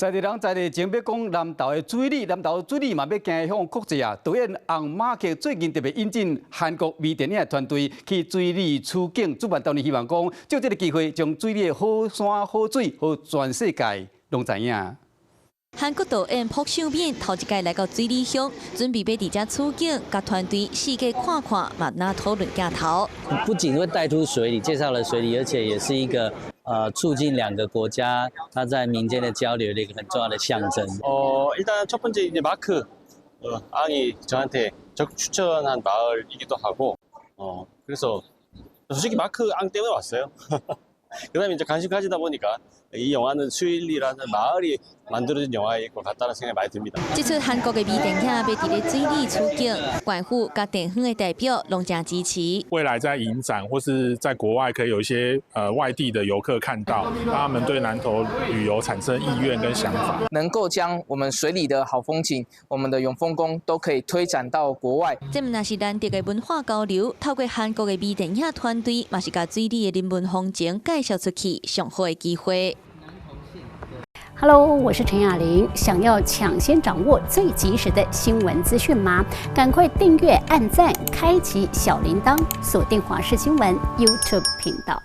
在地人在地前欲講南投的水里，南投水里嘛欲行向國際啊！導演洪馬克最近特別引進韓國微電影的團隊去水里取景，主辦單位希望講，藉這个機會，將水里的好山好水，予全世界攏知影。韓國導演朴秀敏頭一擺來到水里鄉，準備欲佇遮取景，共團隊四界看看，嘛若討論鏡頭。不僅會帶出水里，介紹了水里，而且也是一個促進兩個國家它在民間的交流的一個很重要的象徵。 일단 첫 번째 이제 마크 앙이 저한테 적극 추천한 마을이기도 하고, 그래서 솔직히 마크 앙 때문에 왔어요. 그다음에 이제 관심 가지다 보니까 이 영화는 수일리라는 마을이 만들어진 영화일 것 같다는 생각이 많이 듭니다. 這齣韓國的微電影欲佇咧水里取景，縣府佮地方的代表攏誠支持。未來在影展或是在國外，可以有一些外地的遊客看到，讓他們對南投旅遊產生意願跟想法。能夠將我們水里的好風景，我們的永豐宮都可以推展到國外。這毋但是難得的文化交流，透過韓國的微電影團隊，嘛是共水里的人文風情介紹出去，上好的機會。 Hello，我是陳雅玲。想要搶先掌握最及時的新聞資訊嗎？趕快訂閱、按讚、開啟小鈴鐺，鎖定華視新聞 YouTube 頻道。